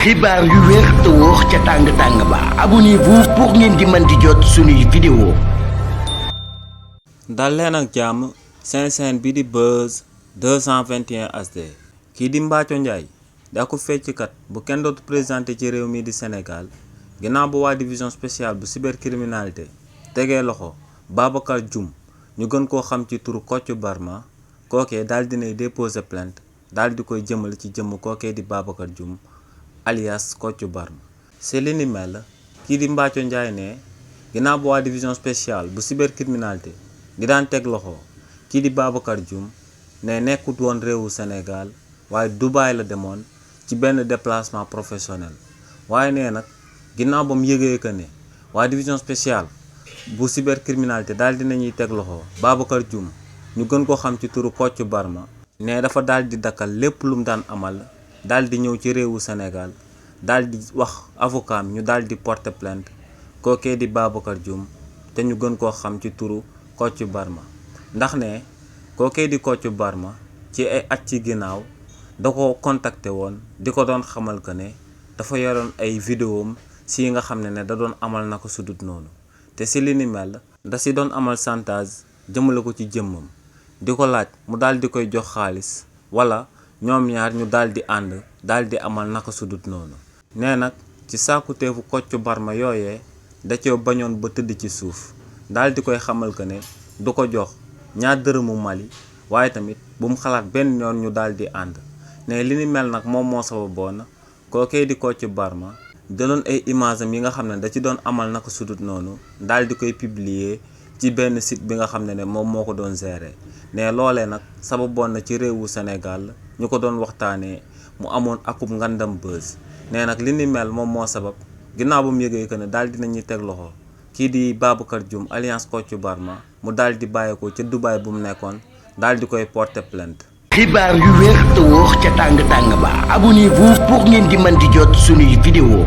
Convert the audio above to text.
xibaar yu wér te wóor ca tàng ba abonnez-vous pour ngeen di mën di jot suñuy vidéo. dal leen ak jàmm seen chaîne bi di Buzz 221 HD. kii di Mbathio Ndiaye da ko fecckat bu kenn dootu présenté ci réew mi di Sénégal ginnaaw bu waa division spéciale bu cybercriminalité tegee loxo Babacar Dioum ñu gën koo xam ci turu Kocc Barma kookee daal dinay déposer plainte daal di koy jëmale ci jëmm kookee di Babacar Dioum alias Kocc Barma. c'est li ni mel kii di Mbathio Ndiaye ne ginnaaw bu waa division spéciale bu cybercriminalité di daan teg loxo kii di Babacar Dioum ne nekkut woon réewu Sénégal waaye Dubaï la demoon ci benn déplacement professionnel waaye nee nag ginnaaw ba mu yëgee que ne waa division spéciale bu cybercriminalité daal dinañuy teg loxo Babacar Dioum ñu gën ko xam ci turu Kocc Barma ne dafa daal di dakkal lépp lu mu daan amal daal di ñëw ci réewu Sénégal daal di wax avocat ñu daal di porter plainte kookee di Babacar Dioum te ñu gën koo xam ci turu Kocc Barma ndax ne kookee di Kocc Barma ci ay at ci ginnaaw da ko contacté woon di ko doon xamal que ne dafa yoroon ay vidéom si nga xam ne da doon amal na ko sudut noonu te si li ni mel da si doon amal chantage jëmale ko ci jëmmam di ko laaj mu daal di koy jox xaalis wala ñoom ñaar ñu daal di ànd daal di amal naka sudut noonu nee nag ci sàkkuteefu Kocc Barma yooyee da cee bañoon ba tëdd ci suuf daal di koy xamal que ne du ko jox ñaar dërëmu Mali waaye tamit bu mu xalaat benn yoon ñu daal di ànd ne li ni mel nag moom moo sababoon kookee di Kocc Barma jëloon ay image am yi nga xam ne da ci doon amal naka sudut noonu daal di koy publier ci benn site bi nga xam ne moom moo ko doon gérer ne loolee nag sababoon na ci réewu Sénégal ñu ko doon waxtaanee mu amoon akub ngandam buzz nee nag li ni mel moom moo sabab ginnaaw ba mu yëgee que ne daal dinañuy teg loxo kii di Babacar Dioum alliance Kocc Barma mu daal di bàyyeekoo ca Dubaï bu mu nekkoon daal di koy porter plainte. xibaar yu wér te wóor ca tàng ba abonnez-vous pour ngeen di mën di jot suñuy vidéo.